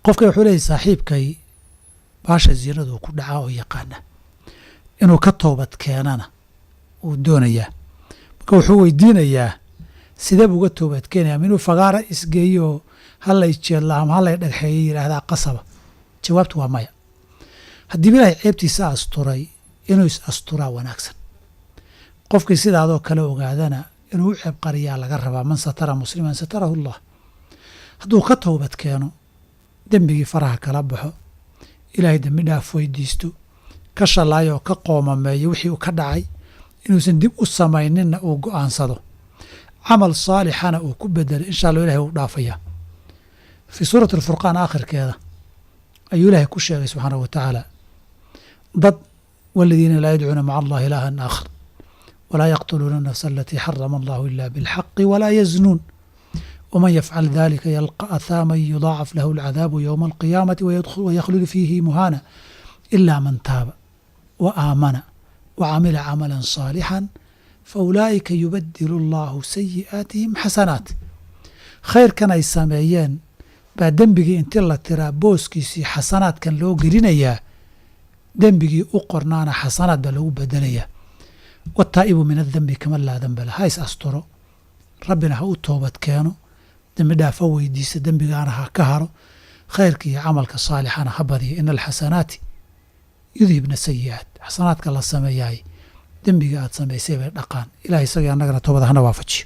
Qofka wuxuu leeyahy saaxiibkay baasha zinadu ku dhacaa oo yaqaana inuu ka toobad keenana uu doonayaa. Marka wuxuu weydiinayaa sidee buu uga toobad keenaya, ma inuu fagaara isgeeyo hallay jeedla ama hallay dhagxeeyo yidhaahdaa qasaba? Jawaabtu waa maya. Haddiiba ilaahay ceebtiisa asturay, inuu is asturaa wanaagsan. Qofkii sidaadoo kale ogaadana inuu u ceeb qariyaa laga rabaa. Man satara musliman satarahu allah. Hadduu ka toobad keeno, dembigii faraha kala baxo, ilaahay dembi dhaaf weydiisto, ka shallaayo oo ka qoomameeyo wixii uu ka dhacay, inuusan dib u samayninna uu go'aansado, camal saalixana uu ku bedelo, insha allah ilahay wuu dhaafayaa. Fii suurati alfurqaan aakhirkeeda ayuu ilaahay ku sheegay subxaanahu wa tacaala dad waladiina laa yadcuuna maca allahi ilaahan aakhar walaa yaqtuluuna anafsa alatii xarama allahu ila bilxaqi walaa yaznuun waman yafcal dalika yalqa athaaman yudaacaf lahu alcadaabu yowma alqiyaamati wayakhludu fiihi muhaana ila man taaba wa aamana wa camila camalan saalixan fa ulaa'ika yubadilu allahu sayi'aatihim xasanaat. Khayrkan ay sameeyeen baa dembigii inti la tiraa booskiisii xasanaadkan loo gelinayaa, dembigii u qornaana xasanaad baa loogu bedelayaa. Wataa'ibu min adembi kaman laa demba lah. Ha is asturo, rabbina ha u toobad keeno, dembi dhaaf ha weydiista, dembigaana ha ka haro, khayrka iyo camalka saalixana ha badiyo. Ina alxasanaati yudhibna sayi'aat. Xasanaadka la sameeyaay dembiga aad samaysay bay dhaqaan. Ilahay isagii annagana toobada hana waafajiyo.